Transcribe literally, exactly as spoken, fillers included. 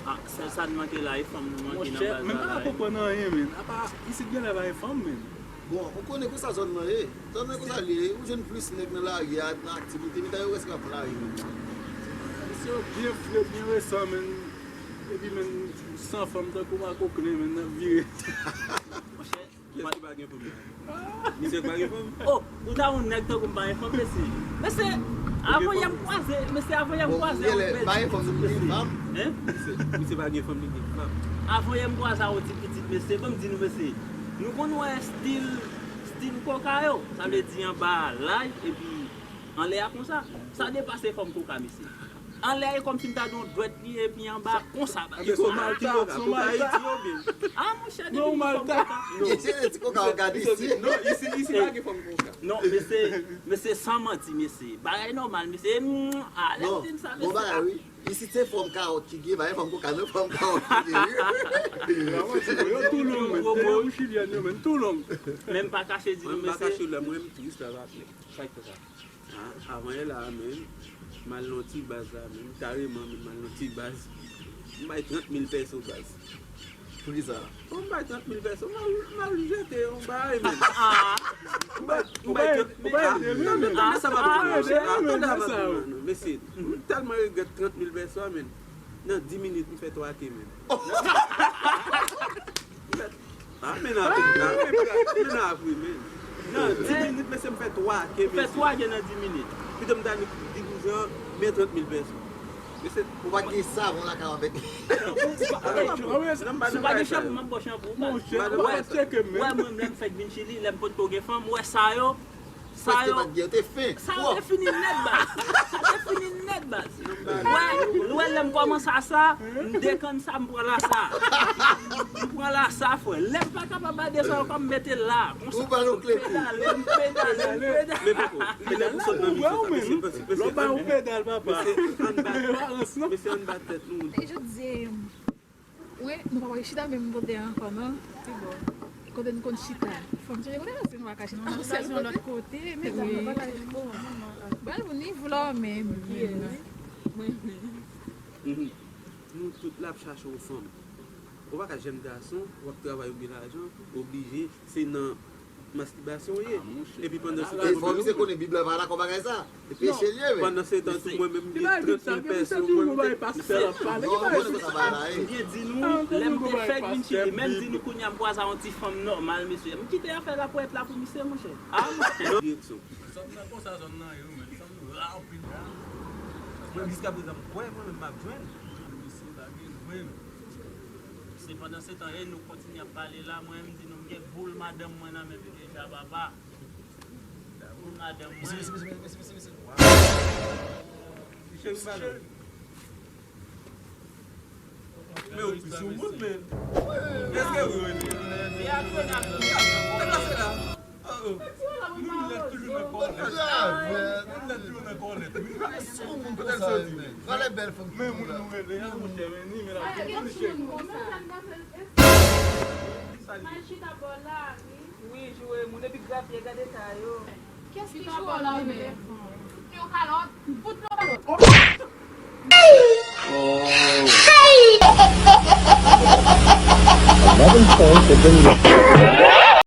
Ah, sèl sa n manke la, e fanm nou manke nan baz la. Monchè, men m pa ka konprann anyen, men. Apa, isit genlè pa gen fanm, men. Bon, ou konnen konsa zòn nan ye. Zòn nan konsa li ye. Ou jwenn plis nèg nan lari a, nan aktivite, men ta yo rèske ap lari, men. Mesye yo byen fre, byen resan, men. Epi, men, san fanm tankou makoklen, men, n ap vire. Monchè, kiyès ki pa gen fanm la? Misye pa gen fanm? Oh, ou ta yon nèg tankou m pa gen fanm, mesye. Mesye, avan yè m kwaze, mesye, avan yè m kwaze yon bèl ti pitit, mesye. Hein? Misye, misye pa gen fanm, li gen fanm. Avan yè m kwaze yon ti pitit, mesye, ban m di nou, mesye. Nou konn wè stil, stil koka yo. Sa vle di anba laj, epi anlè a konsa. Sa depase fòm koka, mesye. Anlè e kòmsi m ta di yon dwèt li, epi anba konsa, baz. Ki koka? Ki koka? Koka Ayiti oubyen? Ah, monchè, depi nou fòm koka. Non. Mesye, ti koka w gade isi. Non, isi, isi pa gen fòm koka. Non, mesye, mesye, san manti, mesye. Bagay nòmal, mesye. Mm, ah, lè m di n sa, mesye. Bon bagay, wi. Isit se fòm kawòt ki gen, pa gen fòm koka, non, fòm kawòt ki gen, wi. Yo tou long, men. Tele ou chilyèn yo, men, tou long. Men m pa kache di nou, mesye. Mwen, m pa kache la, mwen, m tris la, la, sa k fè sa. Ah, avan yè la a, men, m al nan ti baz la, men, kareman, men, m al nan ti baz. M bay trant mil pèso, baz. Poukisa? Bon, m bay trant mil pèso, m al, m al jete yon bagay, men. M bay, m bay trant mil. Tande, tande sa m ap di nou, mesye. Tande sa m ap di nou, mesye. M tèlman regrèt trant mil pèso a, men. Nan dis minit, m fè twa ke, men. Ah, men nan apre, ah, men nan apre, men. Nan dis minit, mesye, m fè twa ke, mesye. Fè twa ke nan dis minit. Pito m ta di kouzan, men trant mil pèso. Mesye, ou pa t gen savon lakay w avèk. Si w pa gen chanpou, m ap ba w chanpou. Monchè, ou pa t tcheke m, men. Wè, mwen, lè m fèk vin Chili, lè m potko gen fanm, wè sa yo. Sa yo, sa yo te fini nèt, baz. Sa te fini nèt, baz. Wè, wè, lè m kòmanse a sa, m dekann sa, m pran lasa. M pran lasa, frè. Lè m pa kapab ba desann ankò, m mete la. Konsa, m pedale, m pedale, m pedale. Men poko, men lè nou sot nan misyon sa, mesye, mesye, mesye, ann bat, mesye, ann bat tèt nou. Wi, nou pa pral chita menm kote a ankò, non. Pi bò. Kote nou konn chita. Fò m chanje kote paske nou pa ka chita nan sèl yon lòt kote. Wi. Bèl pou ni vlò menm. Mwen menm. Mhm. Nou tout la ap chache yon fanm. Ou pa ka jèn gason, w ap travay ou gen lajan, oblije, se nan mastibasyon w ye. Epi pandan se tan, fò misye konnen Bib la pa dakò bagay sa. Epi se li ye, men. Pandan se tan, tou mwen menm, m gen trant mil pèso, mwen menm. Non, mwen konnen sa bagay la ye. M byen di nou, lè m te fèk vin Chili, menm di nou kounye a m kwaze yon ti fanm nòmal, mesye. M kite afè lapwèt la pou misye, monchè. Ah, monchè. Direksyon. Zòn nan konsa, zòn nan ye, men. Zòn nou la anpil. Mwen, jiskaprezan, m kwè, mwen menm, m ap jwenn. Mesye, pa gen jwenn. Se pandan se tan, e nou kontinye ap pale la, mwen, m di nou, m gen boul madanm mwen nan men m deja, papa. Boul madanm mwen. Mesye, mesye, mesye, mesye, mesye, mesye. Cheri, pa jwenn. Men ou pi sou moun, men. Èske wi, wi, wi. Deplase la. Oh, oh. Moun nèt toujou nan kòlèt. Moun nèt toujou nan kòlèt, wi. Sou moun konsa, men. Valè bèl fanm. Men moun nou rele a, monchè, men ni men la. Mal chita bò la, wi. Wi, joure moun epi grafye, gade sa yo. Kiyès ki joure la, men? Fout nou yon kalòt. Fout nou yon kalòt.